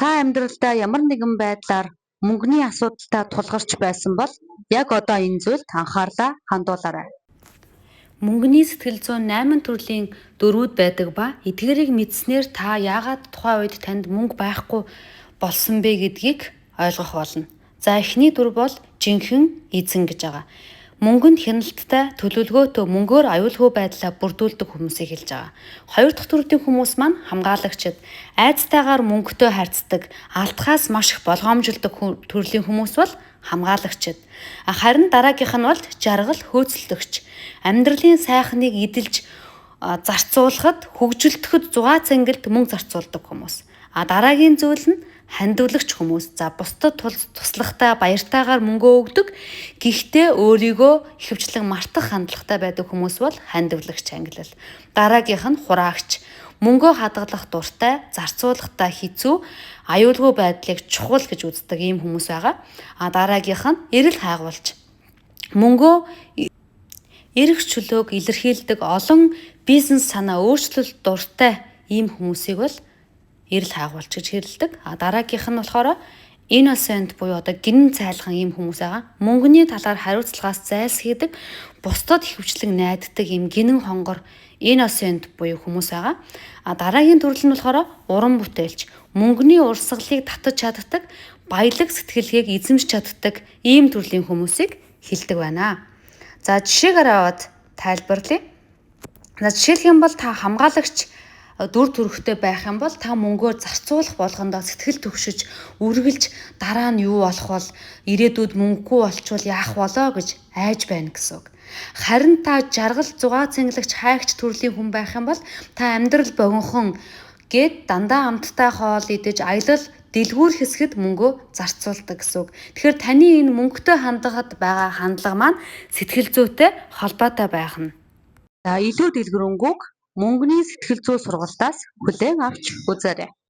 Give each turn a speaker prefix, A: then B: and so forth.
A: Та амьдралдаа ямар нэгэн байдлаар мөнгөний асуудалтай тулгарч байсан бол яг одоо энэ зүйлд анхаарлаа хандуулаарай.
B: Мөнгөний сэтгэл зүйн 8 төрлийн дөрвүүд байдаг ба эдгээрийг мэдсэнээр та яагаад тухайн үед танд мөнгө байхгүй болсон бэ гэдгийг ойлгох болно. За, эхний дүр бол жинхэнэ эзэн гэж байгаа. Мөнгөнд хяналттай, төлөвлөгөөтэй, мөнгөөр аюулгүй байдлаа бүрдүүлдэг хүмүүсийг хэлж байгаа. Хоёр дахь төрлийн хүмүүс маань хамгаалагчид, айцтайгаар мөнгөтэй харьцдаг, алдахаас маш их болгоомжилдог төрлийн хүмүүс бол хамгаалагчид. Харин дараагийнх нь бол жаргал хөөцөлдөгч. Амьдралын сайхныг эдэлж зарцуулахад, хөгжилдөхөд зугаа цэнгэлд мөнгө зарцуулдаг хүмүүс. А дараагийн зүйл нь хандивлагч хүмүүс. За, бусдад туслахтай, баяртайгаар мөнгөө өгдөг. Гэхдээ өөрийгөө ихэвчлэн мартах хандлагатай байдаг хүмүүс бол хандивлагч ангилал. Дараагийнх нь хураагч. Мөнгөө хадгалах дуртай, зарцуулахдаа хэцүү, аюулгүй байдлыг чухал гэж үздэг ийм хүмүүс байгаа. А дараагийнх нь эрэл хайгуулч. Мөнгөө эрх чөлөөг илэрхийлдэг, олон бизнес санаа өөрчлөлт дуртай ийм хүмүүсийг бол эрэл хайгуулч гэж хэрэглэдэг. А дараагийнх нь болохоор innocent буюу одоо гинэн цайлган ийм хүмүүс байгаа. Мөнгөний талаар хариуцлагаас зайлсхийдэг, бусдад ихэвчлэн найддаг ийм гинэн хонгор innocent буюу хүмүүс байгаа. А дараагийн төрөл нь болохоор уран бүтээлч. Мөнгөний урсгалыг татаж чаддаг, баялаг сэтгэлгээг эзэмшиж чаддаг ийм төрлийн хүмүүсийг хэлдэг байна. За, жишээгээр аваад тайлбарлая. За, жишээлх юм бол та хамгаалагч дүр төрхтэй байх юм бол та мөнгөөр зарцуулах болгондоо сэтгэл түгшиж, үргэлж дараа нь юу болох бол, ирээдүйд мөнгөгүй болчвол яах болоо гэж айж байна гэсэн үг. Харин та жаргал зугаа цэнгэлэгч хайгч төрлийн хүн байх юм бол та амьдрал богинохон гээд дандаа амттай хоол идэж, аялал дэлгүүр хэсгэд мөнгөө зарцуулдаг гэсэн үг. Тэгэхээр таны энэ мөнгөтэй хандахад байгаа хандлага маань сэтгэл зүйтэй холбоотой байх нь.
A: За, илүү дэлгэрэнгүйг мөнгөний сэтгэл зүй сургалтаас хүлээн авч үзээрэй.